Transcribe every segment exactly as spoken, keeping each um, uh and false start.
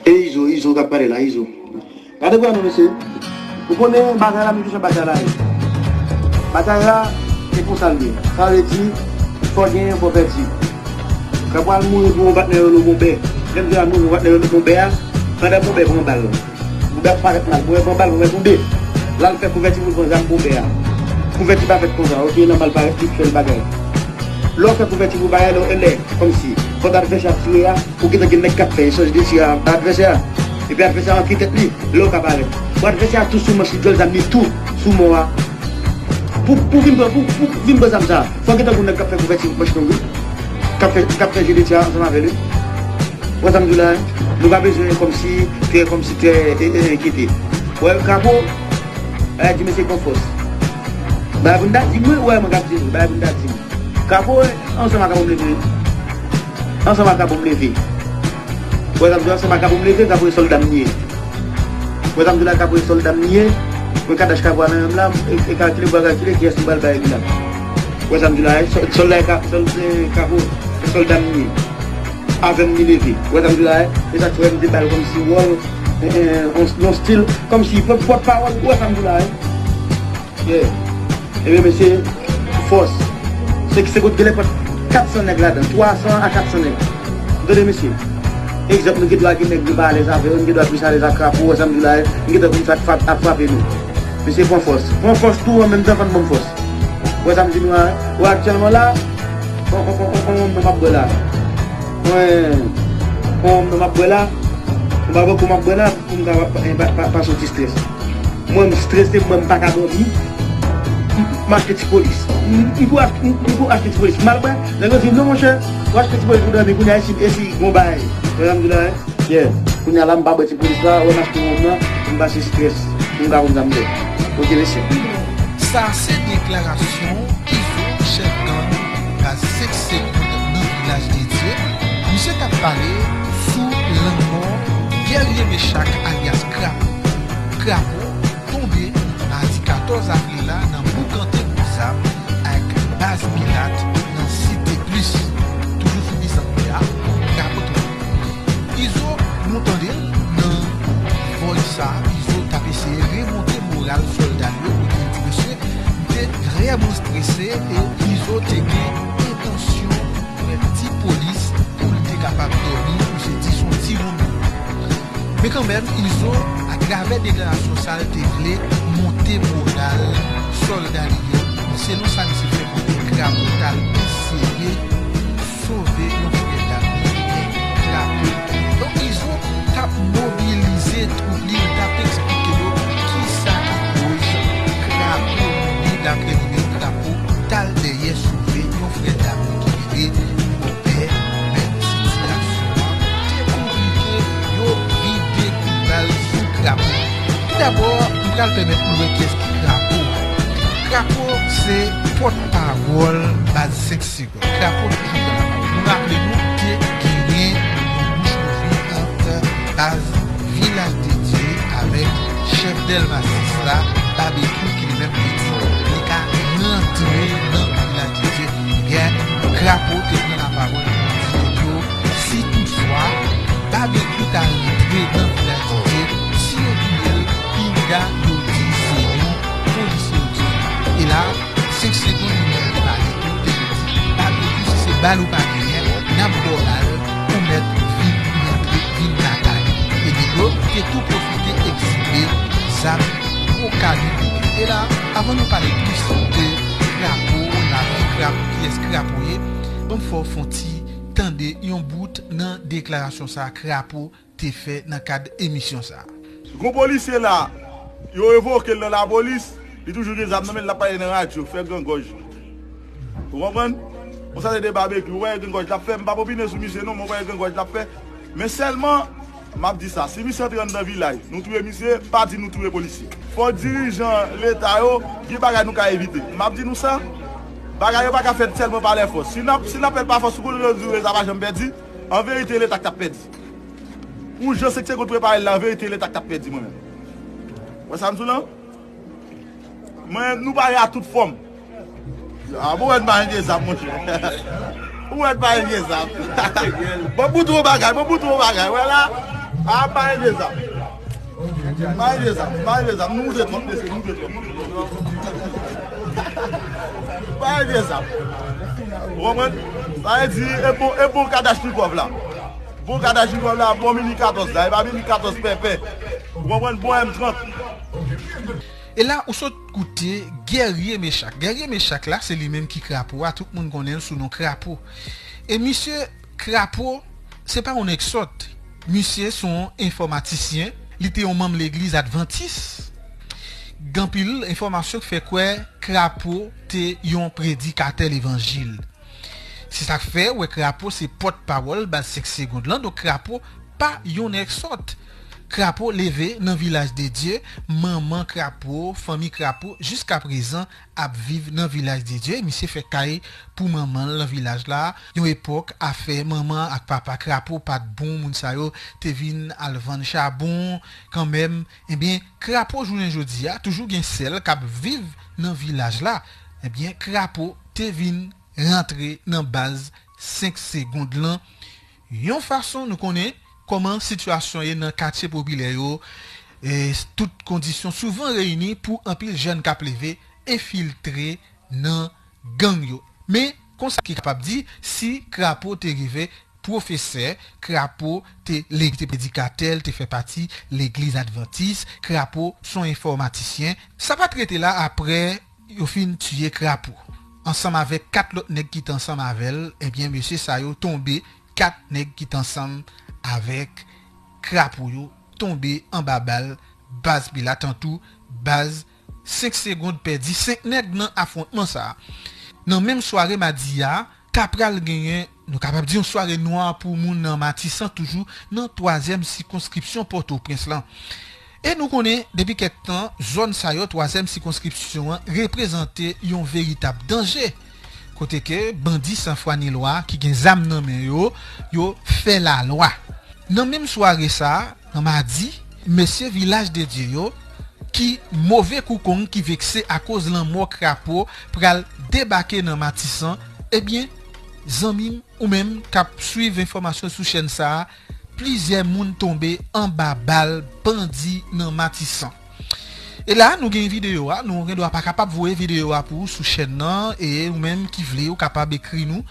E Izo, Izo k ap pale la, Izo. Gade pou nou, mesye. Ou konnen batay la, men kijan batay la ye. Batay la, se konsa l ye. Sa vle di, fò genyen, fò pèdi. Krapo al mouri pou yon patnè yo rele Bonbè. Lè m di al mouri pou yon patnè yo rele Bonbè a, pandan Bonbè pran bal. Bonbè ap parèt mal. Bonbè pran bal, Bonbè tonbe. L al fè kouvèti pou l pran zam Bonbè a. Kouvèti pa fèt konsa. Ok, nòmal, parèt li fè l bagay. Lè w fè kouvèti pou bagay, lè w, lè, kòmsi, pandan advèsè a ap tire a, ou gentan gen nèg k ap fè echanj de tir a advèsè a. Epi advèsè a antre tèt li, lè w ka parèt. Bon, advèsè a tou sou manch li, djòl zam li tou sou mò a. Pou, pou vin pran, pou, pou vin pran zam sa a, fò w gentan gon nèg k ap fè kouvèti manch long wi. K ap fè, k ap fè je de tir a ansanm avè li. Wè sa m di w la, nou pa bezwen kòmsi, trè, kòmsi, trè, e, e, enkyete. Wè, Krapo, e, di mesye pran fòs. Bagay pou n ta di m, wi, wè, mwen k ap di nou, bagay pou n ta di m. Krapo, ansanm ak Krapo m leve. Ansanm ak Krapo m leve. Wè sa m di w, ansanm ak Krapo m leve, Krapo e sòlda m ye. Wè sa m di w la, Krapo e sòlda m ye. Mwen ka dash Krapo a nan men m la, e, e kalkile, bwa kalkile, kiyès m pral bay li la. Wè sa m di w la, e, sòl-, sòlda e ka, sòl-, e, Krapo, e sòlda m ye. Avè m li leve. Wè sa m di w la, e, e sa k fè m te ba l kòmsi wòl, e, e, yon, yon stil, kòmsi pòt, pòt pawòl, wè sa m di w la, e. Yeah. Ebyen, mesye, fòs. Se, se kote genlè pran kat san nèg ladan, twa san a kat san nèg. Tande, mesye. Egzanp, nou gen dwa gen nèg nou pa alèz avè yo, nou gen dwa plis alèz ak Krapo, wè sa m di w la, nou gen dwa konn sa k ap frape nou. Mesye, pran fòs. Pran fòs tou, an menm tan, fann ban m fòs. Wè sa m di nou a, wè aktyèlman la, on, on, on, on, on, m ap bwè la. Mwen, on, on, m ap bwè la. Mwen pa pran kou m ap bwè la, pou m ka pa, pa, pa, pa soti strès. Mwen, m strese, mwen, m pa ka dòmi. M, m achte ti polis. M, m pou ach-, m, m pou achte ti polis. M al bwè, nèg yo di m, "Non, monchè, ou achte ti polis pou dòmi, kounye a, e si, e si gon bagay?" Wè sa m di la, wi. Yeah. Kounye a la, m pa bwè ti polis la, wè m achte wonm nan, pou m pase strès, pou m ka konn sa m fè. Ok, mesye. Sa se deklarasyon Izo, chèf gang baz senk segonn nan Vilaj Dedye. Misye t ap pale sou lanmò Guerrier Mechak alyas Krapo. Krapo tonbe madi katòz avril la nan boukante kout zam ak baz Milat nan Site Plis. Toujou sou Bizantre a, Krapo tonbe. Izo, nou tande l nan voice sa, Izo t ap eseye remonte moral sòlda l yo, kote l di, "Mesye, m te vrèman strese," e Izo te gen entansyon pran ti polis pou l te kapab dòmi, misye di s on ti wonm. Men kanmenm, Izo, atravè deklarasyon sa, l te vle monte moral sòlda li yo. Selon sa misye fè konnen, Krapo t al eseye sove yon frè dam li ki gen Krapo. Donk, Izo t ap mobilize twoup li, li t ap eksplike yo kisa ki koz Krapo mouri. Daprè li menm, Krapo t al dèyè sove yon frè dam li ki rele Bòpè. Men sitiyasyon an te konplike, yo vide kout bal sou Krapo. Toudabò, m pral pèmèt nou wè kiyès ki Krapo a. Krapo se pòtpawòl baz senk segonn. Krapo toujou pran lapawòl. Nou raple nou, te genyen yon bouch louvri ant baz Vilaj Dedye avèk chèf Dèlma sis la, Babekyou, ki li menm te di li ka rantre nan Vilaj Dedye. Ebyen, Krapo te pran lapawòl pou di yo, si toutfwa Babekyou ta rantre nan Vilaj Dedye, si yo touye l, pinga yo di se yon polisye yo touye. E la, senk segonn, li menm li pale tou, li di, Babekyou, si se bal ou pa genyen, n ap ba w bal, ou mèt vin rantre, vin lakay. Ebyen, yo te tou pwofite egzibe zam gwo kalib. E la, avan nou pale plis de Krapo, lavi Krapo, kiyès Krapo ye, ban m fè w fè yon ti tande yon bout nan deklarasyon sa a Krapo te fè nan kad emisyon sa a. Gon polisye la, yo revoke l nan lapolis, li toujou gen zam nan men l, l ap pale nan radyo, fè grangòj. Ou konprann? Konsa se de Babekyou, ou wè grangòj l ap fè, m p ap opine sou misye non, men ou wè grangòj l ap fè. Men sèlman, m ap di sa, si misye antre anndan vilaj, nou touye misye, pa di nou touye polisye. Fò dirijan Leta yo, gen bagay nou ka evite. M ap di nou sa, bagay yo pa ka fèt sèlman pa lèfòs. Si n ap, si n ap fè l pa fòs, ou konnen yo di reza pa janm pèdi, an verite, Leta k t ap pèdi. Pou jan senk segonn prepare l la, an verite, Leta k t ap pèdi mwen menm. Wè sa m di w lan? Mwen, nou pare a tout fòm. A, bon, wè n pa gen zam, monchè. Ou wè n pa gen zam. Bon, bout yon bagay, bon, bout yon bagay. Wè la, A, pa vye zam. Pa vye zam, pa vye zam. Nou moute twòp, mesye, nou moute twòp. Pa vye zam. Ou konprann? Sa vle di, e bon, e bon Kalachnikòv la. Bon Kalachnikòv la, bon mini katòz la. E pa mini katòz pèpè. Ou konprann? Bon M trant. E la, ou sot koute Guerrier Mechak. Guerrier Mechak la, se li menm ki Krapo a. Tout moun konnen l sou non Krapo. E misye Krapo, se pa yon nèg sòt. Misye se yon enfòmatisyen. Li te yon manm legliz advantis. Gen anpil enfòmasyon ki fè kwè Krapo te yon predikatè levanjil. Se sa k fè, ou wè Krapo se pòtpawòl baz senk segond lan. Donk, Krapo pa yon nèg sòt. Krapo leve nan Vilaj de Dye. Manman Krapo, fanmi Krapo, jiska prezan, ap viv nan Vilaj de Dye. Misye fè kay pou manman l nan vilaj la. Yon epòk, afè manman ak papa Krapo pa t bon. Moun sa yo te vin al vann chabon kanmenm. Ebyen, Krapo, jounen jodi a, toujou gen sè l k ap viv nan vilaj la. Ebyen, Krapo te vin rantre nan baz senk segond lan. Yon fason nou konnen kòman sitiyasyon ye nan katye popilè yo, e tout kondisyon souvan reyini pou anpil jèn k ap leve enfiltre nan gang yo. Men, konsa ki kapab di, si Krapo te rive pwofesè, Krapo te, li te predikatè, l te fè pati legliz advantis, Krapo se yon enfòmatisyen. Sa pa t rete la, apre yo fin tiye Krapo, ansanm avèk kat lòt nèg ki t ansanm avè l, ebyen, mesye sa yo tonbe, kat nèg ki t ansanm avèk Krapo yo tonbe anba bal baz Pilat, an tou, baz senk segond pèdi senk nèg nan afwontman sa a. Nan menm sware madi a, ta pral genyen, nou kapab di, yon sware nwa pou moun nan Matisan, toujou nan twazyèm sikonskripsyon Pòtoprens lan. E nou konnen, depi kèk tan, zòn sa yo, twazyèm sikonskripsyon an, reprezante yon veritab danje. Kote ke bandi sanfwa ni lwa ki gen zam nan men yo, yo fè lalwa. Nan menm sware sa a, nan madi, mesye Vilaj de Dye yo, ki move kou kong, ki vekse akoz lanmò Krapo, pral debake nan Matisan, ebyen, zanmi m, ou menm k ap swiv enfòmasyon sou chèn sa a, plizyè moun tonbe anba bal bandi nan Matisan. E la, nou gen videyo a, nou gen dwa pa kapab voye videyo a pou ou sou chèn nan, e ou menm ki vle, ou kapab ekri nou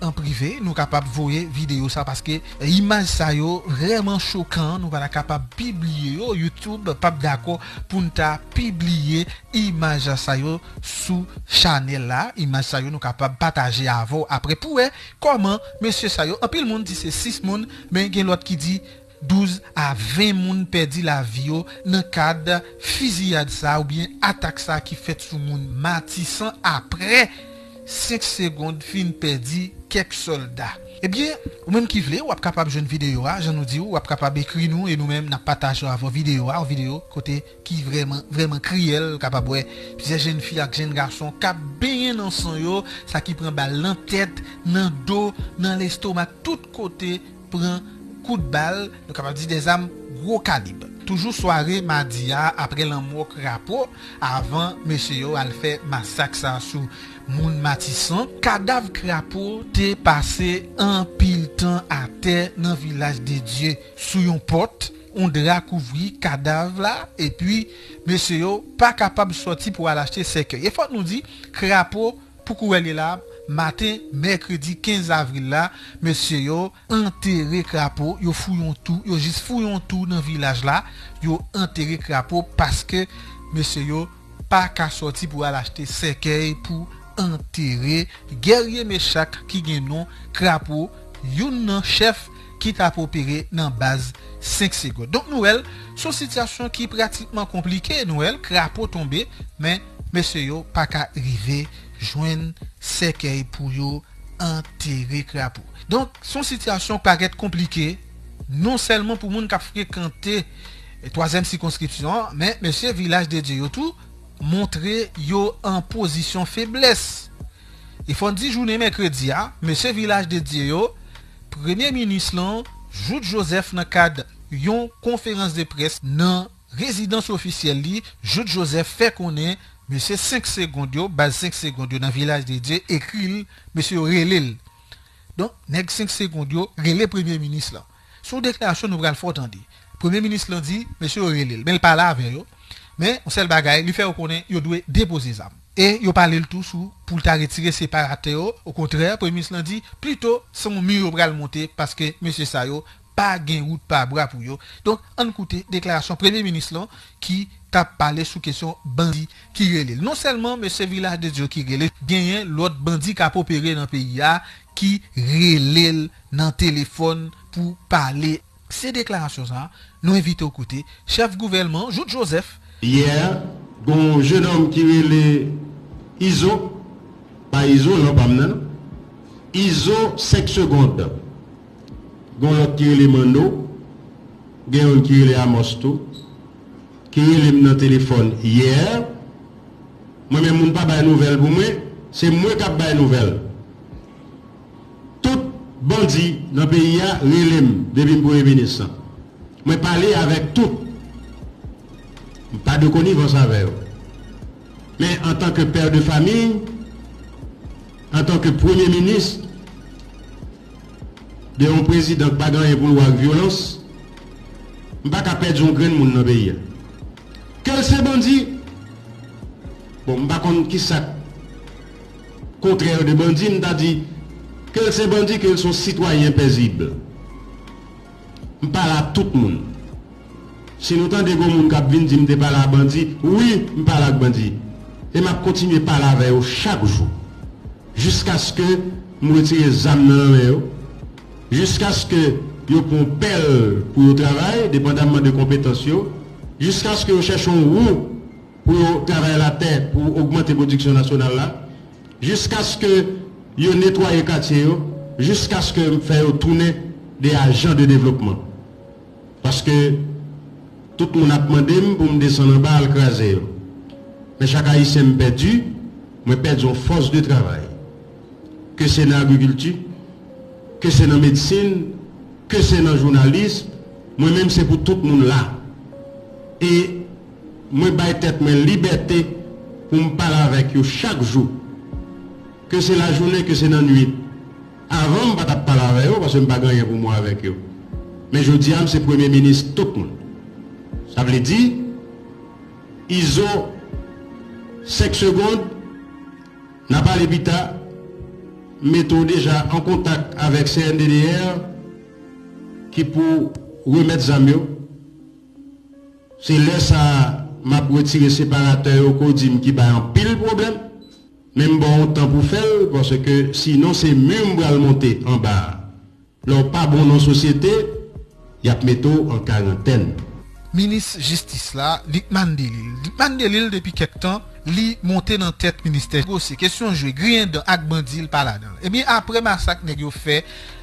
an prive, nou kapab voye videyo sa, paske imaj sa yo vrèman chokan, nou pa ta kapab pibliye yo, YouTube p ap dakò pou n ta pibliye imaj sa yo sou chanèl la. Imaj sa yo nou kapab pataje avè w apre pou wè kòman mesye sa yo, anpil moun di se sis moun, men gen lòt ki di douz a ven moun pèdi lavi yo nan kad fiziyad sa oubyen atak sa ki fèt sou moun Matisan apre senk segond fin pèdi kèk sòlda. Ebyen, ou menm ki vle, w ap kapab jwenn videyo a, jan nou di w, w ap kapab ekri nou e nou menm n ap pataje avè w videyo a, yon videyo kote ki vrèman, vrèman kriyèl, kapab wè plizyè jèn fi ak jèn gason k ap benyen nan san yo, sa ki pran bal nan tèt, nan do, nan lestomak, tout kote pran kout bal, nou kapab di dèzam gwo kalib. Toujou sware madi a, apre lanmò Krapo, avan mesye yo al fè masak sa sou moun Matisan, kadav Krapo te pase anpil tan atè nan Vilaj de Dye, sou yon pòt, yon dra kouvri kadav la, epi mesye yo pa kapab sòti pou al achte sèkèy. E fòk nou di, Krapo, pou kourè li la, maten mèkredi kenz avril la, mesye yo antere Krapo, yo fouye yon tou, yo jis fouye yon tou nan vilaj la, yo antere Krapo paske mesye yo pa ka sòti pou al achte sèkèy pou antere Guerrier Mechak ki gen non Krapo, youn nan chèf ki t ap opere nan baz senk segond. Donk, nou wè l, se yon sitiyasyon ki pratikman konplike. Nou wè l, Krapo tonbe, men mesye yo pa ka rive jwenn sèkèy pou yo antere Krapo. Donk, se yon sitiyasyon k parèt konplike, non sèlman pou moun k ap frekante twazyèm sikonskripsyon an, men mesye Vilaj de Dye yo tou montre yo an pozisyon feblès. E fò n di jounen mèkredi a, mesye Vilaj de Dye yo, premye minis lan, Jouthe Joseph, nan kad yon konferans de près nan rezidans ofisyèl li, Jouthe Joseph fè konnen mesye senk segond yo, baz senk segond yo nan Vilaj de Dye, ekri l, mesye yo rele l. Donk, nèg senk segond yo rele premye minis lan. Se yon deklarasyon nou pral fè w tande. Premye minis lan di, mesye yo rele l, men l pale avè yo. Men, yon sèl bagay, li fè yo konnen yo dwe depoze zam. E yo pale l tou sou pou l ta retire separatè yo. Okontrè, premye minis lan di, pito se yon mi yo pral monte paske mesye sa yo pa gen wout pa bwa pou yo. Donk, ann koute deklarasyon premye minis lan ki t ap pale sou kesyon bandi ki rele l. Non sèlman mesye Vilaj de Dye ki rele l, genyen lòt bandi k ap opere nan peyi a ki rele l nan telefòn pou pale. Se deklarasyon sa a, nou envite w koute chèf gouvènman, Jouthe Joseph. Yè, gen yon jennonm ki rele Izo, pa Izo, non, pa m nan, non. Izo, senk segond. Gen yon lòt ki rele Manno, gen youn ki rele Amos tou, ki rele m nan telefòn yè. Mwen menm, moun pa bay nouvèl pou mwen, se mwen k ap bay nouvèl. Tout bandi nan peyi a rele m depi m premye minis lan. Mwen pale avèk tout. M pa de konivans avè yo. Men antanke pè de famiy, antanke premye minis de yon prezidan k pa gen anyen pou l wè ak vyolans, m pa ka pèdi yon grenn moun nan peyi a. Ke l se bandi, bon, m pa konn kisa k kontrè de bandi, m ta di, ke l se bandi, ke l se yon sitwayen pezib. M pale a tout moun. Si nou tande gon moun k ap vin di m te pale a bandi, wi, m pale ak bandi. E m ap kontinye pale avè yo chak jou. Jiskaske m retire zam nan men yo. Jiskaske yo pran pèl pou yo travay, depandamman de konpetans yo. Jiskaske yo chèche yon wou pou yo travay latè pou ogmante pwodiksyon nasyonal la, jiskaske yo netwaye katye yo, jiskaske m fè yo tounen de ajan de devlopman. Paske tout moun ap mande m pou m desann anba al kraze yo. Men chak Ayisyen m pèdi, mwen pèdi yon fòs de travay. Ke se nan agrikilti, ke se nan medsin, ke se nan jounalis, mwen menm se pou tout moun la. E mwen bay tèt mwen libète pou m pale avèk yo chak jou. Ke se lajounen, ke se nan nwit. Avan, m pa t ap pale avè yo paske m pa gen anyen pou mwen avèk yo. Men jodi a, m se premye minis tout moun. Sa vle di, Izo, senk segond, n a pale pita, m mete w deja an kontak avèk C N D D R ki pou remèt zam yo. Se lè sa a m ap retire separatè yo ke w di m ki bay anpil pwoblèm. Men m ba w yon tan pou fè l, paske sinon se mi m pral monte anba a. Lè w pa bon nan sosyete, y ap mete w an karantèn. Minis jistis la, Lucmane Delille. Lucmane Delille, depi kèk tan, li monte nan tèt ministè negosye kesyon jwe griyen dan ak bandi l pa ladan l. Ebyen, apre masak nèg yo fè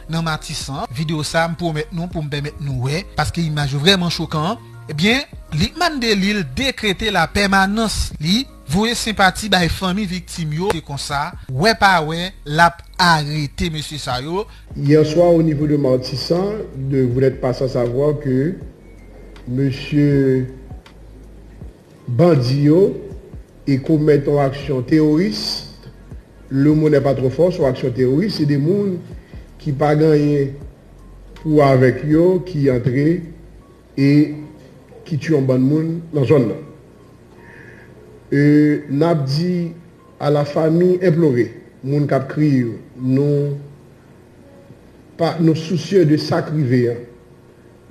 nan Matisan, videyo sa a m pwomèt nou pou m pèmèt nou wè, paske imaj yo vrèman chokan. Ebyen, Lucmane Delille dekrete lapèmanans li, voye senpati bay fanmi viktim yo, se konsa, wè pa wè, l ap arete mesye sa yo. Hier soir, au niveau de Martissant, de, vous n'êtes pas sans savoir que monsieur bandi yo e komèt yon aksyon teworis, le mot n'est pas trop fort, se yon aksyon teworis, se de moun ki pa gen anyen pou avèk yo, ki antre e ki tiye yon bann moun nan zòn nan. E n ap di à la famille implorée, moun k ap kriye yo, nou pa, nou sousye de sa k rive a.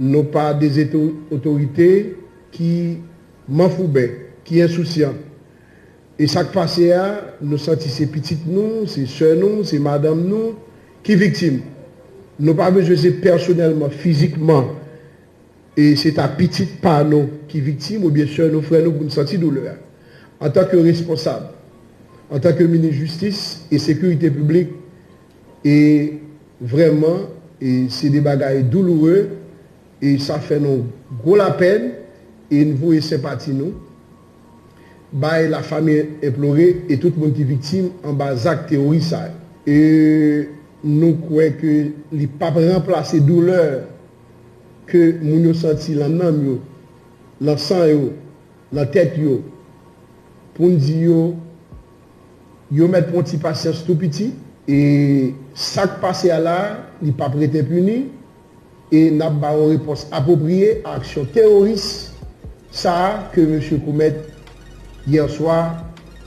Nou pa de otorite ki manfouben, ki ensousyan. E sa k pase a, nou santi se pitit nou, se sè nou, se madanm nou ki viktim. Nou pa bezwen se pèsonèlman, fizikman, e se ta pitit pa nou ki viktim oubyen sè nou, frè nou pou n santi doulè a. Antanke responsab, antanke minis jistis e sekirite piblik, e vrèman, e se de bagay douloure, e sa fè nou gwo lapèn, e n voye senpati nou bay la famille implorée e tout moun ki viktim anba zak teworis sa yo. E nou kwè ke li p ap ranplase doulè ke moun yo santi lan nanm yo, lan san yo, lan tèt yo, pou n di yo, yo mèt pran ti pasyans tou piti, e sa k pase a la, li p ap ret enpini, e n ap ba yon repons apwopriye a aksyon teworis sa a ke mesye komèt yè swa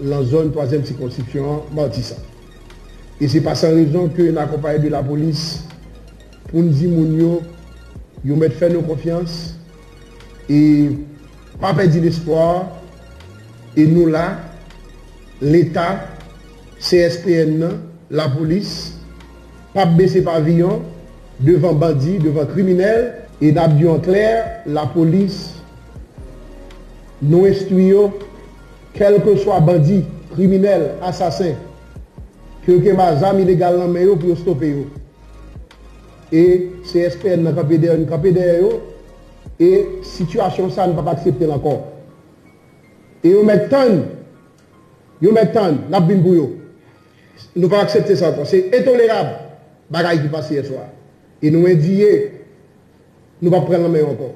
lan zòn twazyèm sikonskripsyon an, Matisan. E se pa san rezon ke n akonpaye de lapolis pou n di moun yo, yo mèt fè nou konfyans e pa pèdi lespwa, e nou la, Leta, C S P N nan, lapolis, p ap bese paviyon devan bandi, devan kriminèl, e n ap di w an klè, lapolis, nou enstwi yo, kèlkeswa bandi, kriminèl, asasen, ke yo gen ba zam ilegal nan men yo pou yo stope yo. E C S P N nan kanpe dèyè, n kanpe dèyè yo, e sitiyasyon sa a, n p ap aksepte l ankò. E yo mèt tann, yo mèt tann, n ap vin pou yo. Nou p ap aksepte sa ankò. Se entolerab bagay ki pase yè swa. E nou endiye, nou p ap pran l nan men yo ankò.